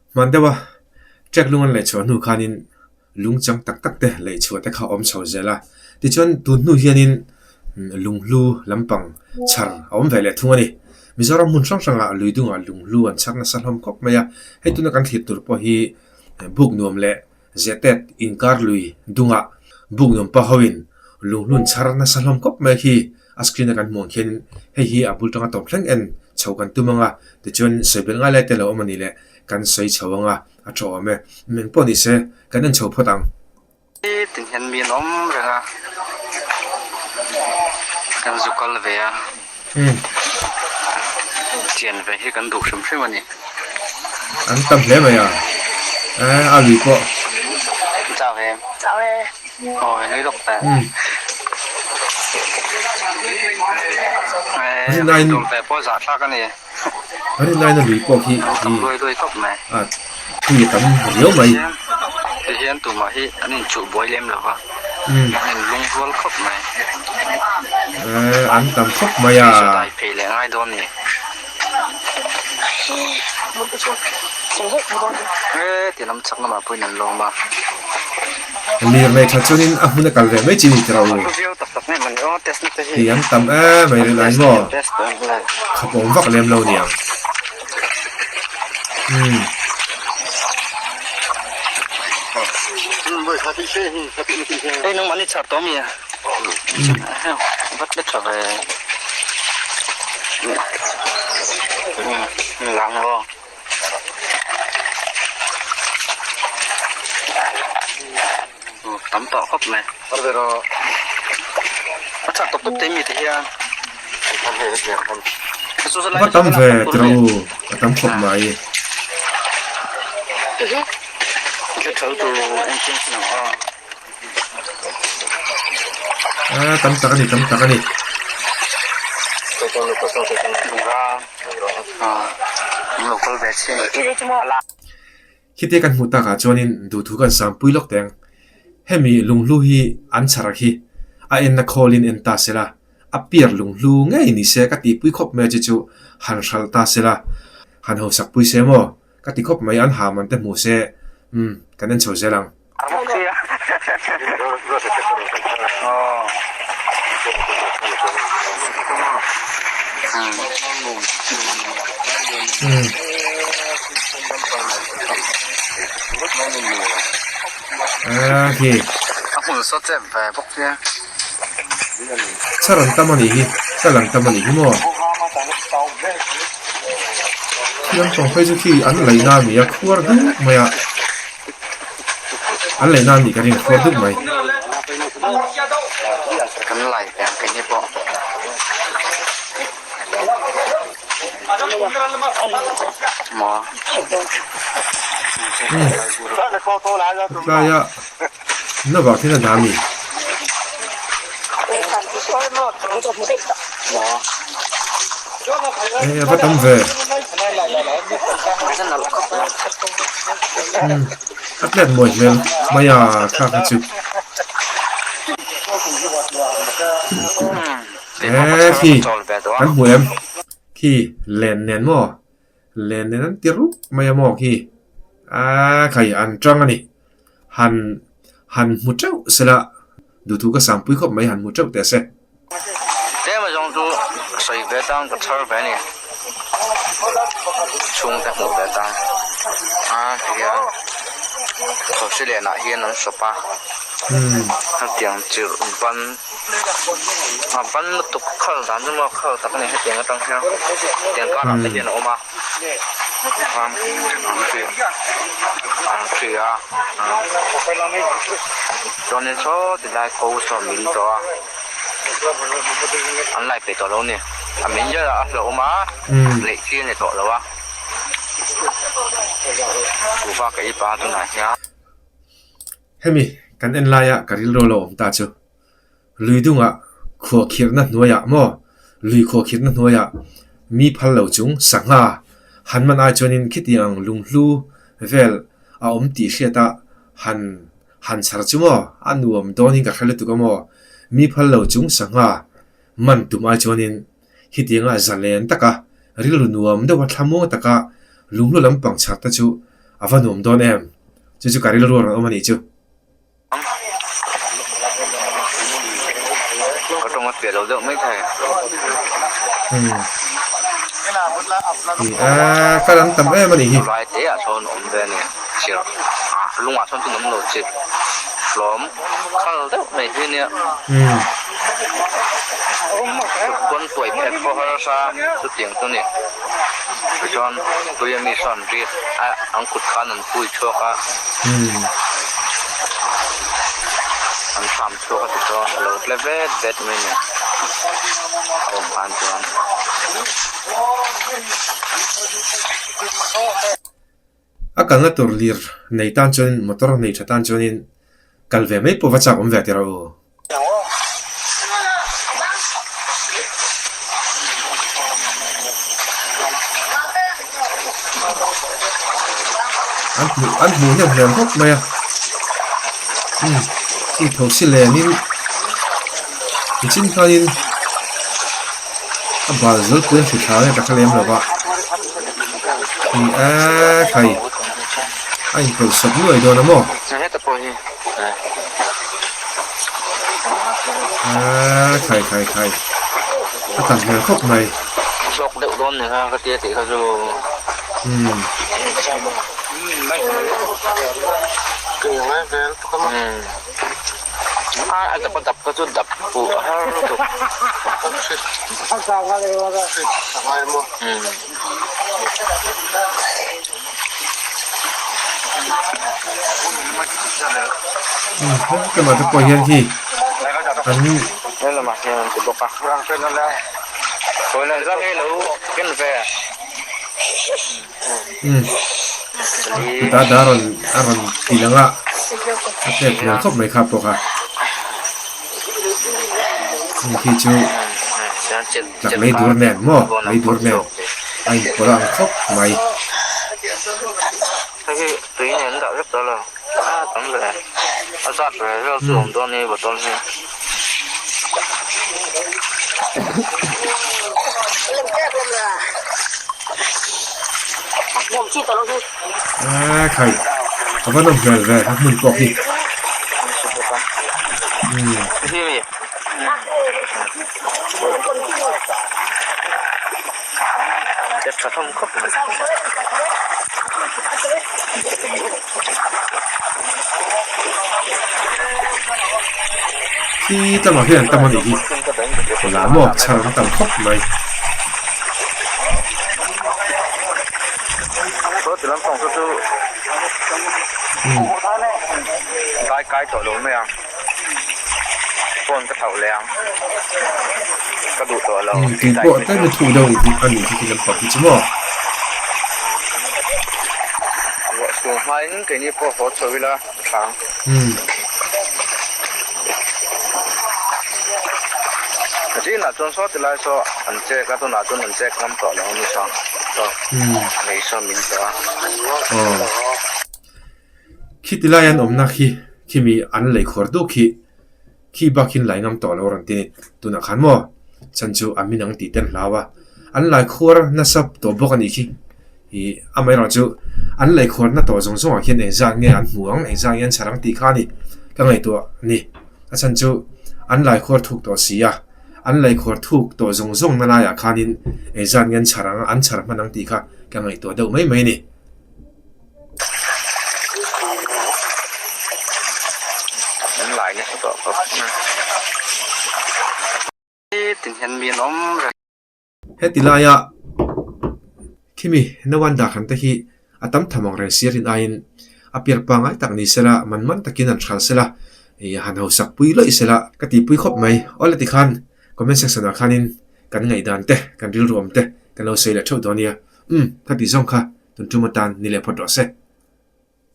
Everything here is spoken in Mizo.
Hman deuha trek lung an lehchhuah hnu khanin lung chang tak tak te lehchhuah te kha a awm chho zel a. Tichuan tun hnu hianin lunghlu lampang chhar a awm ve leh thung a ni. Mizoram hmun hrang hrangah lui dungah lunghlu an chhar nasa hlawm khawp mai a. Hei tuna kan thlir tur pawh hi buk nuam leh Zehtet inkar lui dungah buk nuam pa hoin lunghlun chhar nasa hlawm khawp mai khi a screen a kan hmuh ang khian hei hi a bul tanga tawp thleng en chho kan tum ang a, tichuan sawi belh ngai lai te lo awm a nih leh kan sawi chho ang a, a tha awm e. Meng pawh ni se kan en chho phawt ang. Tin hian mi an awm reng a, kan zu kal ve a, chian ve hi kan duh hrim hrim a ni. An tam hle mai a, a lui pawh. Chau em? Chau e. Aw nui lawk ta. Rin Tum ve pawh zah thlak a ni. Rin aiin a lui pawh khi Tam luai luai khawp mai. A tui a tam riau mai. Ti hian tumah hi an inchuh buai lem lo va, an inlungrual khawp mai. An tam khawp mai a. Hei chu dai phei leh ngai dawn ni. E ti lam chak lamah pawhin an lawm a. Lir nei that chuanin a hmun a kal ve mai chi ni tiraw u. Ti an tam em mai rilai maw? Khap awm vak lem lo niang. Umm. Tam tawh khawp mai a chak tawp tawp te mi te hian Va tam ve tiraw u a tam khawp mai. A tam tak a ni tam tak a ni. Khite kan hmuh takah chuanin duhthu kan sampui lawk teng. Hemi lunghlu hi an chhar khi a enna khawlin en ta sela, a piar lunghlu ngei ni se ka tihpui khawp mai a chi chu han hral ta sela, han hausak pui se maw? Ka ti khawp mai, an ha man te hmu se, umm, kan en chho zel ang. Umm. Aaa khi. Char an tam a nih hi, kal an tam a nih hi maw? Khi lampang phei chu khi an laihna a ni a, khuar duk mai a, an laihna a nih ka ring khuar duk mai. Umm tlaia na vah khian a dah a ni. Hei a va tam ve. Umm a tlet mawi hmel mai a kha kha chu. Eee khi kan hmu em khi len nen maw len nen an ti rup mai a maw khi aaa khai an tang a ni han han hmu teuh sela duhthu ka sangpui khawp mai han hmu teuh teh se. Tlem azawng chu sawi ve tang ka chhar ve a ni chhungte hmuh ve tang a tihian thawhri lianah hian an sawp a hetiang chirh ban a ban lutuk khal dan chu maw khal tak a ni hetiang atang hian hetiang karah te hian a awm a an hria a chuanin saw tilai ko saw min tawh a an lai peih tawh lo a ni a min zet a hlauhawm a leh chi a ni tawh lo a kuhva ka ei pah a tunah hian. Hemi kan en laia ka rilru lo awm ta chu lui dungah khuahkhirhna hnuaiah maw lui khuahkhirhna hnuaiah mi phal lo chung sangha han man ai chuanin khitiang ang lunghlu vel a awm tih hriat a han han chhar chu maw a nuam dawnin ka hre lutuk a maw mi phal lo chung sangha man tum ai chuanin khitianga zalen taka rilru nuam deuha thlamuang taka lunghlu lampang chhar te chu. a va nuam dawn em? Chu chu ka rilru a rawn awm a nih chu. Ka tawng a fiah lo deuh mai thei. Umm. Ni a, kal an tam em a nih hi. Lai te ah sawn awm ve a ni. Chirh ah lungah sawn chu an awm lo chirh hlawm khal deuh mai hi nia. Umm. Kut pawn tuai phet pawh harsa chutiang chu a ni. Tichuan tui ami sawn riat a an kut khan an pui chhuak a. Umm. An thlam chhuak a tichuan a lo tle vet vet mai a ni a awm khan chuan. A kalna tur lir nei tan chuan motor nei tha tan chuanin kal ve mai pawh va chak awm ve teh rawh u. An hmuh an hmuh hnem hmel khawp mai a umm khi tho si lenin nichin khanin a bal zawlpui an hri thla nge ka hre lem lo va ni e khai a inpawlh sawp nuai dawn a maw. Aaa khai khai khai a tam hmel khawp mai. Hlawk deuh dawn ni kha ka tia tih kha chu. Umm. A a dap a dap kha chu dap fuh a har lutuk. Umm. Hemi te pawh hian khi an chutah dar rawn a rawn ti lang a a pek hmel khawp mai kha pawh kha khi chu. Tlak lei dur nen maw lei dur nen a inpawlh a ang khawp mai. Hei hi tui nen dah vek ta lo a tam ve a zat ve vel chu awm dawn ni bottle hi. A khai a va nawm hmel ve a hmun pawh khi. Khi tlangah hian an tam a nih hi la maw chhar an tam khawp mai. Umm tui pawh tlem a thuh deuh a nih khi khi lampang hi chu maw. Umm. Umm. Aw. Khiti lai an awmna khi khimi an lei khuar duk khi khi bak hin lai ngam tawh lo rawn ti a ni. Tunah khan maw chhan chu a min ang tih te an hlau a, an lai khuar nasa tawh bawk a nih khi. Ih amaherawhchu an lei khuar na tawh zawng zawngah khian engzat nge an hmu ang, engzat nge an chhar ang tih kha a ni ka ngaihtuah a ni. A chhan chu an lai khuar thuk tawh si a, an lei khuar thuk tawh zawng zawng na laiah khanin engzat nge an chhar ang, an chhar hman ang tih kha ka ngaihtuah deuh mai mai a ni. Heti laia khimi Nawanda khan te hi a tam tham ang reng si a rin aiin a piar pangngai tak ni sela man man takin an hral sela ih han hausak pui lawih sela ka tihpui khawp mai. Awle tikhan comment section ah khanin kan ngaihdan te kan rilru awm te kan lo sawi leh theuh dawn nia. Umm ka tih zawng kha. Tun tum atan ni leh phawt rawh se.